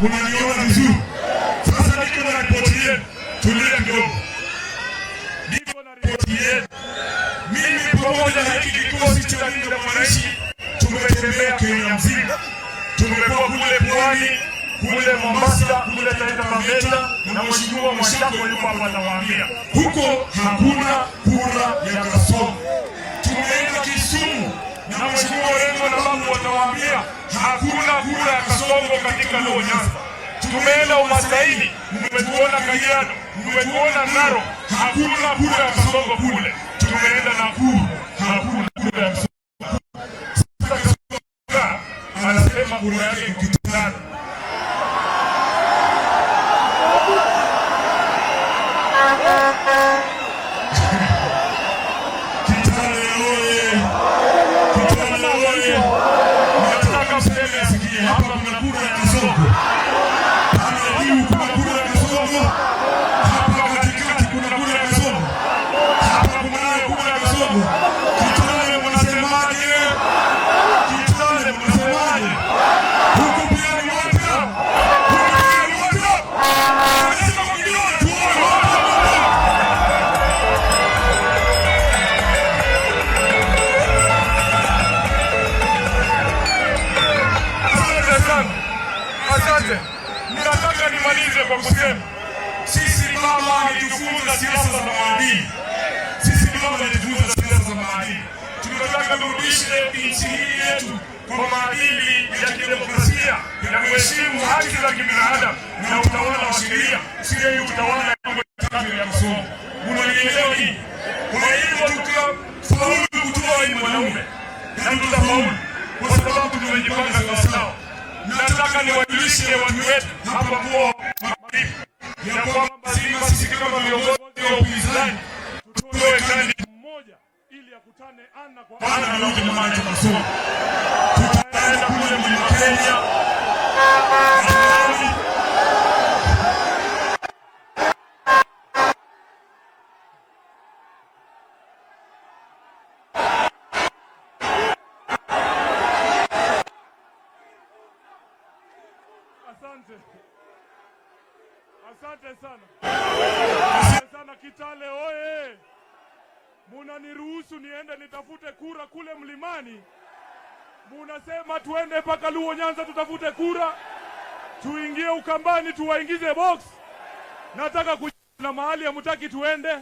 Munaniona vizuri? Sasa niko na ripoti yenu. Tulia kidogo. Niko na ripoti yenu. Mimi pamoja na hiki kikosi cha Linda Mwananchi tumetembea Kenya mzima. Tumekuwa kule Pwani, kule Mombasa, kule Taita Taveta, na Mheshimiwa Mwashako yuko hapa atawaambia. Huko hakuna kura ya Kasongo. Tumeenda Kisumu na Mheshimiwa Orengo na Babu watawaambia hakuna kura ya Kasongo katika Luo Nyanza. Tumeenda Umasaini, mmetuona Kajiado, mmetuona Narok, hakuna kura ya Kasongo kule. Tumeenda Nakuru, hakuna kura ya Kasongo. Sasa Kasongo anasema kura yake iko Kitale. Kitale oye! Kitale oye! Nataka mseme asikie hapa kuna kura ya Kasongo. Pale juu kuna kura ya Kasongo. Hapa katikati kuna kura ya Kasongo. Hapa kunayo kura ya Kasongo. Kitale mnasemaje? Kitale mnasemaje? Huku pia ni moja. Huku pia ni moja. Onyesha kwa kidole tuone. Moja, moja. Asante sana, asante. Nataka nimalize kwa kusema sisi baba alitufunza siasa za maadili. Sisi baba alitufunza siasa za maadili. Tunataka turudishe nchi hii yetu kwa maadili ya kidemokrasia ya kuheshimu haki za kibinadamu na utawala wa sheria, sio hii utawala ya mambo tatu ya masomo. Unanielewa hii? Kwa hivyo tukafaulu kutoa hii mwanaume na tutafaulu kwa sababu tumejipanga sawasawa. Nataka niwajulishe watu wetu hapa kuwa ya kwamba lazima sisi kama viongozi wa upinzani tutoe kadi mmoja ili akutane ana kwa ana na huyu jamaa anaitwa Kasongo. Tutaenda kule Mlima Kenya. Nairobi. Asante. Asante sana. Asante sana Kitale oye. Munaniruhusu niende nitafute kura kule mlimani? Munasema tuende mpaka Luo Nyanza tutafute kura, tuingie Ukambani tuwaingize box. Nataka na mahali hamutaki tuende.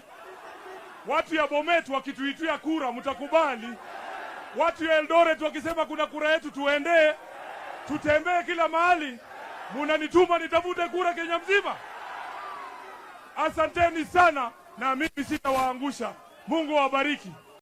Watu ya Bomet wakituitia kura mtakubali? Watu ya Eldoret wakisema kuna kura yetu tuende, tutembee kila mahali. Munanituma nitafute kura Kenya mzima? Asanteni sana, na mimi sitawaangusha. Mungu awabariki.